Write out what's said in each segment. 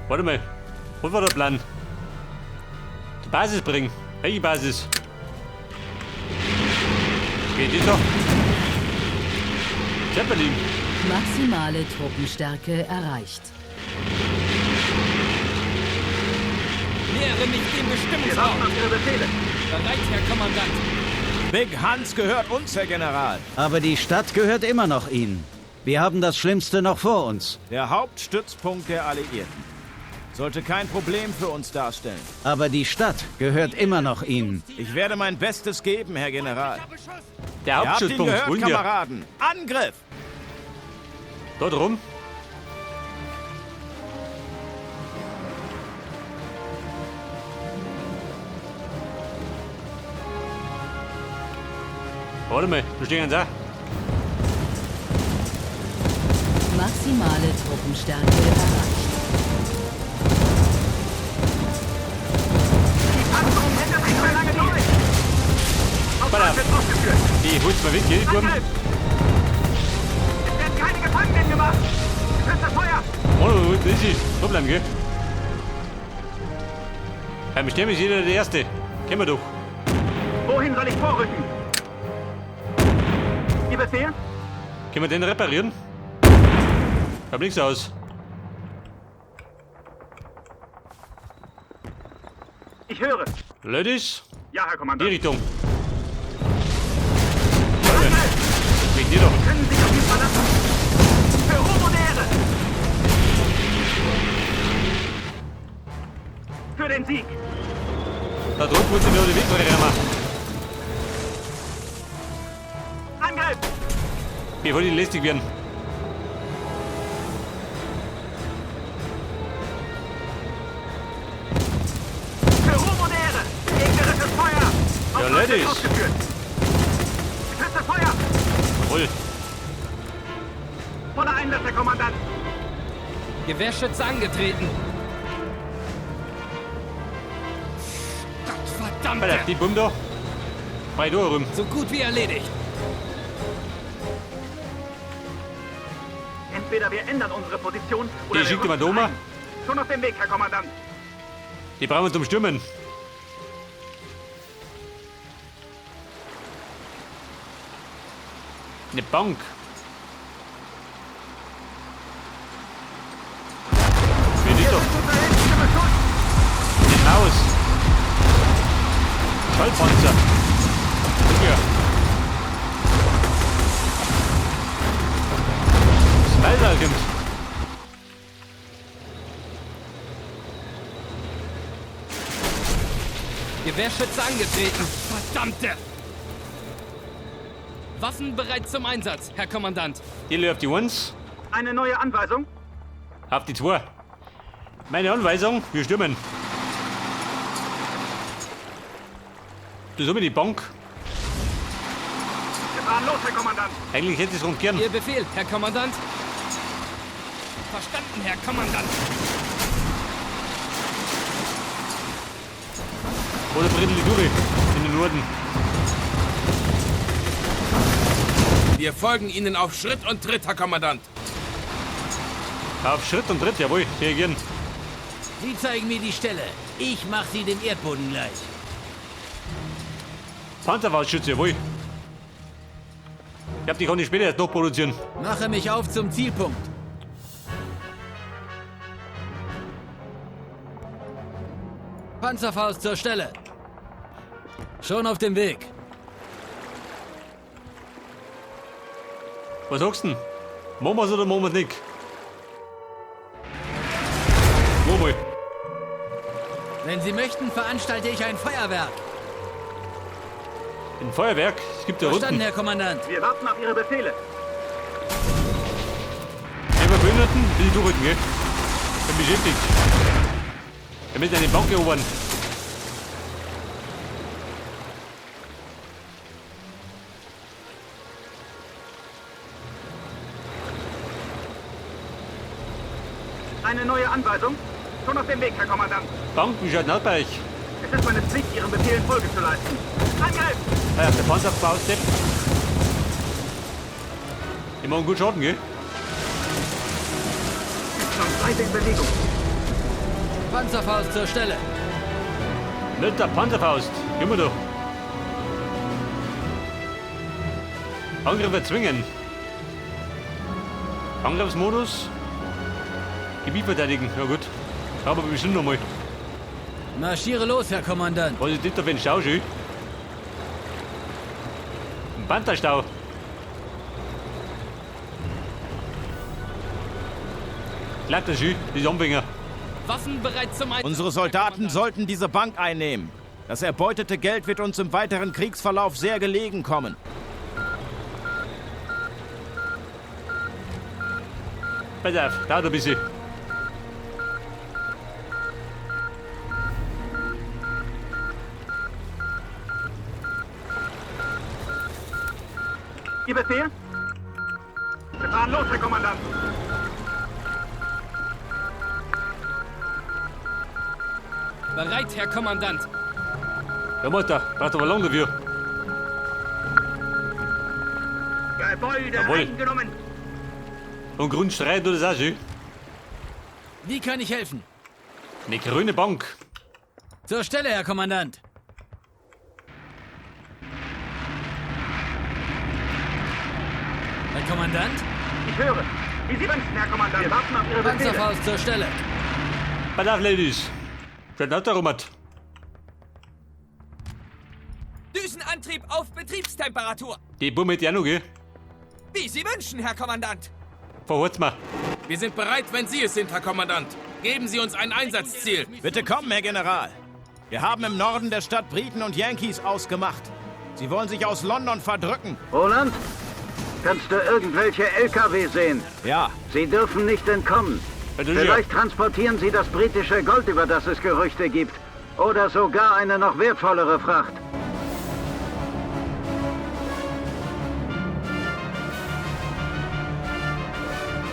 Warte mal. Was war der Plan? Die Basis bringen. Welche Basis? Geht die doch? Zeppelin. Maximale Truppenstärke erreicht. Nähere mich dem Wir Bestimmungsort. warten auf Ihre Befehle. Bereit, Herr Kommandant. Big Hans gehört uns, Herr General. Aber die Stadt gehört immer noch Ihnen. Wir haben das Schlimmste noch vor uns. Der Hauptstützpunkt der Alliierten. Sollte kein Problem für uns darstellen. Aber die Stadt gehört immer noch Ihnen. Ich werde mein Bestes geben, Herr General. Der Ihr habt ihn Hauptstützpunkt. gehört, Wollen wir? Kameraden. Angriff! Dort rum. Warte mal, da stehen sie auch. Maximale Truppenstärke erreicht. Die Panzerung hält das nicht mehr lange durch. Warte. Auftrag wird ausgeführt. Die holst mal weg, gell, die Buben. Angriff! Es werden keine Gefangenen gemacht. Geschütze Feuer! Oh, das ist sie. So bleiben, gell? Beim Sterben ist jeder der Erste. Kennen wir doch. Wohin soll ich vorrücken? Ihr Befehl? Können wir den reparieren? Schaut nichts aus. Ich höre. Ladies, Ja, Herr die Kommandant. Richtung. Warte mal. Wegen dir doch. Können sich auf mich verlassen. Für Ruhm und Ehre! Für den Sieg! Da drüben muss ich mir den Weg reinrammen. Angriff! Bevor die lästig werden. Für Ruhm und Ehre! Gegnerisches Feuer! Ja, Auftrag wird Ladies. ausgeführt. Geschütze Feuer! Jawohl. Voller Einsatz, Herr Kommandant! Gewehrschütze angetreten. Gott Alter, verdammte! die Bumm da. Frei da rum. So gut wie erledigt. Entweder wir ändern unsere Position oder Die wir schickt immer rücken Doma. ein. Schon auf dem Weg, Herr Kommandant. Die brauchen wir zum Stürmen. Eine Bank. Wie die doch? Unter erheblicher Beschuss! Eine Maus. Schallpanzer. Ja. Smiler kommt. Gewehrschütze angetreten. Verdammte! Waffen bereit zum Einsatz, Herr Kommandant. Die auf die 1, Eine neue Anweisung? auf die 2. Meine Anweisung, wir stürmen. Das ist die Bank. Wir fahren los, Herr Kommandant. Eigentlich hätte ich es rundkehren. Ihr Befehl, Herr Kommandant. Verstanden, Herr Kommandant. Oder brittel die durch in den Norden. Wir folgen Ihnen auf Schritt und Tritt, Herr Kommandant. Auf Schritt und Tritt, jawohl, reagieren. Sie zeigen mir die Stelle. Ich mache sie dem Erdboden gleich. Panzerfaustschütze, jawohl. Ich glaub, die kann ich später erst noch produzieren. Mache mich auf zum Zielpunkt. Panzerfaust zur Stelle. Schon auf dem Weg. Was sagst du denn? Machen wir's oder machen wir's nicht? Mach mal. Wenn Sie möchten, veranstalte ich ein Feuerwerk. Ein Feuerwerk? Es gibt ja Verstanden, Runden. Herr Kommandant. Wir warten auf Ihre Befehle. Die Verbündeten will ich durchrücken, gell? Bin beschäftigt. Wir müssen eine Bank erobern. Eine neue Anweisung? Schon auf dem Weg, Herr Kommandant. Bank, wie schaut denn aus bei euch? Es ist meine Pflicht, Ihren Befehlen Folge zu leisten. Angriff! Ah, der Panzerfaust, Depp. Die machen gut Schaden, gell? Schon weiter in Bewegung. Panzerfaust zur Stelle. Nicht der Panzerfaust. Gehen wir doch. Angriff erzwingen. Angriffsmodus. Gebiet verteidigen. Ja gut. Aber bestimmt noch mal. Marschiere los, Herr Kommandant. Was ist das da für ein Stau, schön? Ein Pantherstau. Klappt das schön, das Anfänger. Waffen bereit zum Einsatz. Unsere Soldaten sollten diese Bank einnehmen. Das erbeutete Geld wird uns im weiteren Kriegsverlauf sehr gelegen kommen. Pass auf, dauert ein bisschen. Ihr Befehl? Wir fahren los, Herr Kommandant. Bereit, Herr Kommandant. Ja, Mutter, braucht aber lange dafür. Gebäude Jawohl. eingenommen. Und Grundstreit tut das auch schön. Wie kann ich helfen? Eine grüne Bank. Zur Stelle, Herr Kommandant. Herr Kommandant? Ich höre. Wie Sie wünschen, Herr Kommandant. Wir warten auf Ihre Befehle. Panzerfaust zur Stelle. Pass auf, Ladies. Schaut nicht darum. Düsenantrieb auf Betriebstemperatur. Die Bumme hätte ich auch noch, gell? Wie Sie wünschen, Herr Kommandant. Verhurt's mal. Wir sind bereit, wenn Sie es sind, Herr Kommandant. Geben Sie uns ein Einsatzziel. Bitte kommen, Herr General. Wir haben im Norden der Stadt Briten und Yankees ausgemacht. Sie wollen sich aus London verdrücken. Roland, kannst du irgendwelche LKW sehen? Ja, Sie dürfen nicht entkommen. Vielleicht transportieren sie das britische Gold, über das es Gerüchte gibt. Oder sogar eine noch wertvollere Fracht.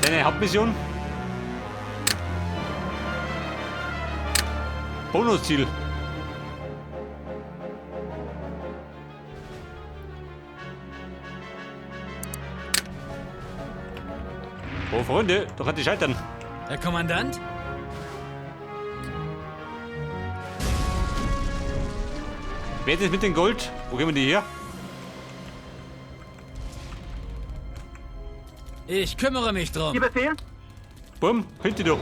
Deine Hauptmission? Bonusziel. Oh, Freunde, da kann ich scheitern. Herr Kommandant? Wer ist das mit dem Gold? Wo kommen die her? Ich kümmere mich drum. Ihr Befehl? Bumm, hinter dir.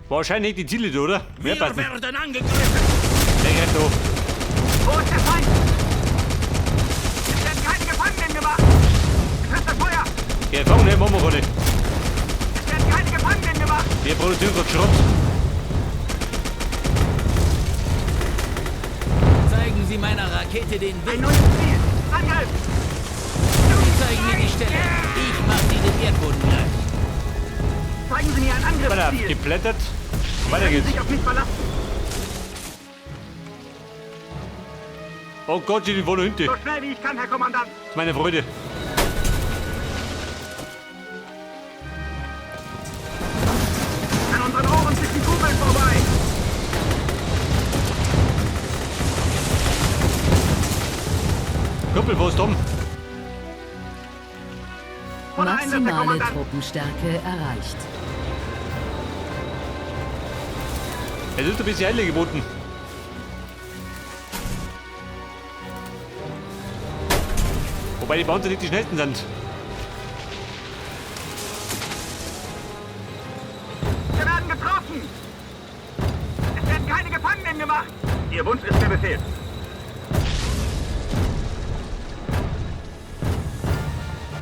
Wahrscheinlich die Ziele, da, oder? Mehr Wir passen. werden angegriffen. Der greift da. Wo ist der Feind? Es werden keine Gefangenen gemacht. Geschütze Feuer. Gefangene machen wir keine. Es werden keine Gefangenen gemacht. Wir produzieren gerade Schrott. Zeigen Sie meiner Rakete den Ein Weg. neues Ziel. Angriff. Sie zeigen mir die Stelle. Ich mache sie dem Erdboden gleich. Zeigen Sie mir ein Weiter, Angriffsziel. geplättet. Sie Weiter können geht's. sich auf mich verlassen. Oh Gott, die wohnen hinten. So schnell wie ich kann, Herr Kommandant. Das ist meine Freude. An unseren Ohren sind die Kugeln vorbei. Kumpel, wo ist Tom? Voller Einsatz, Herr Maximale Kommandant. Truppenstärke erreicht. Es ist ein bisschen Eile geboten. Wobei die Bouncer nicht die schnellsten sind. Wir werden getroffen. Es werden keine Gefangenen gemacht. Ihr Wunsch ist der Befehl.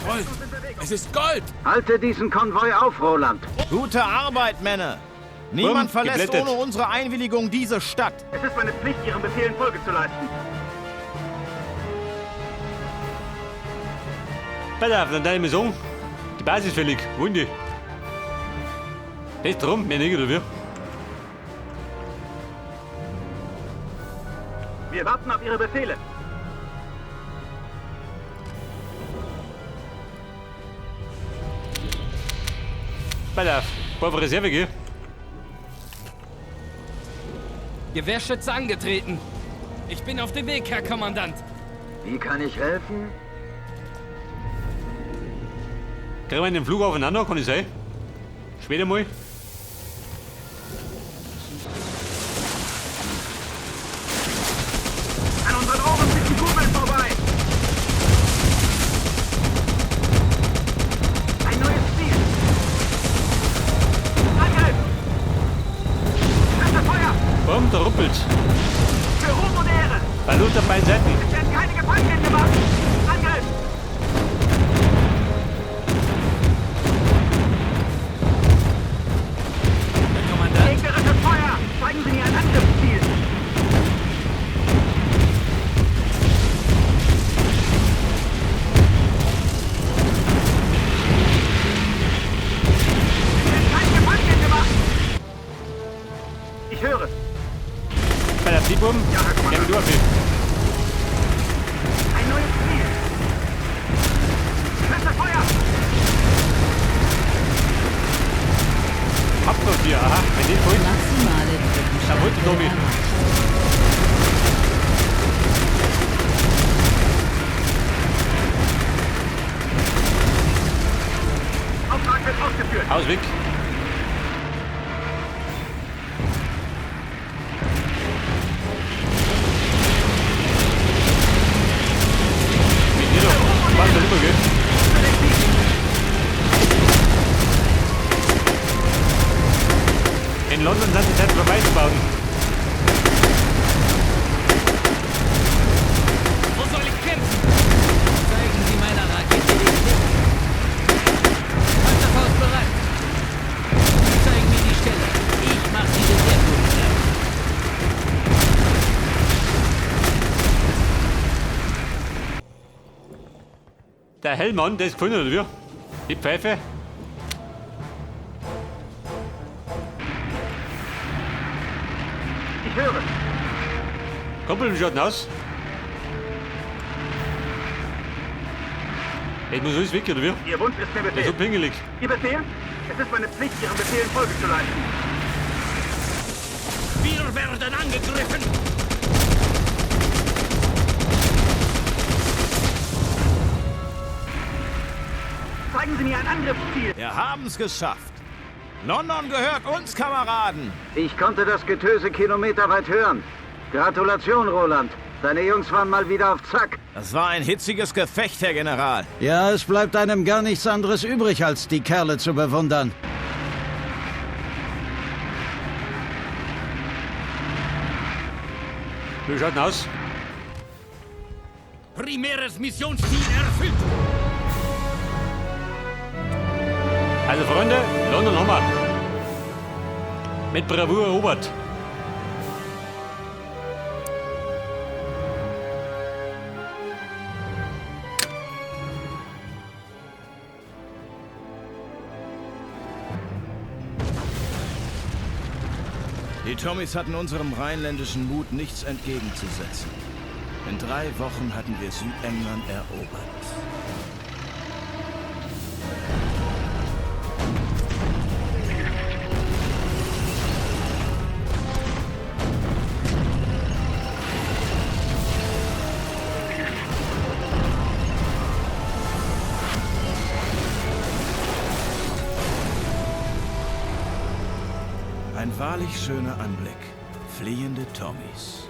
Gold. Es ist Gold. Halte diesen Konvoi auf, Roland. gute Arbeit, Männer. Niemand Bumm, verlässt geblättet. ohne unsere Einwilligung diese Stadt. Es ist meine Pflicht, Ihren Befehlen Folge zu leisten. Pass auf, dann deine Mission. Die Basis fällig. Wohin die? Das drum, mehr nicht, oder wie? Wir warten auf Ihre Befehle. Pass auf, auf Reserve, gell? Gewehrschütze angetreten. Ich bin auf dem Weg, Herr Kommandant. Wie kann ich helfen? Kriegen wir den Flug aufeinander, kann ich sein? Später mal. An unseren Ohren sind die Kugeln vorbei! Ein neues Ziel! Angriff! Schüsse Feuer! Bumm, da ruppelt's. Für Ruhm und Ehre! Balut auf beiden Seiten. Es werden keine Gefangenen gemacht! Angriff! Herr Kommandant? Gegnerisches Feuer! Zeigen Sie mir ein Angriffsziel! Es werden keine Gefangenen gemacht! Ich höre. Bei der Fliehbum. Ja, Herr Kommandant. Ja, du auf Ein neues Ziel! Schüsse Feuer! Hauptquartier, aha. Wenn die wollt. Maximale Da wollte Truppenstärke Tommy. erreicht. Auftrag wird ausgeführt! Haus weg. Mit dir doch. Passt doch immer, gell? In London sind die Zeiten vorbei zu bauen. Wo soll ich kämpfen? Zeigen Sie meiner Rakete den Weg. Panzerfaust bereit. Sie zeigen mir die Stelle. Ich mach sie dem Erdboden gleich. Der Hellmann, der ist gefunden, oder wie? Die Pfeife. Ich höre. Kumpel, wie schaut denn aus? Jetzt muss alles weg, oder wie? Ihr Wunsch ist mir Der ist so Befehl. pingelig. Ihr Befehl? Es ist meine Pflicht, Ihren Befehlen Folge zu leisten. Wir werden angegriffen! Zeigen Sie mir ein Angriffsziel. Wir haben's geschafft. London gehört uns, Kameraden. Ich konnte das Getöse kilometerweit hören. Gratulation, Roland. Deine Jungs waren mal wieder auf Zack. Das war ein hitziges Gefecht, Herr General. Ja, es bleibt einem gar nichts anderes übrig, als die Kerle zu bewundern. Wie schaut denn aus? Primäres Missionsziel erfüllt! Also Freunde, London haben wir. Mit Bravour erobert. Die Tommies hatten unserem rheinländischen Mut nichts entgegenzusetzen. In 3 Wochen hatten wir Südengland erobert. Ein wahrlich schöner Anblick. Fliehende Tommies.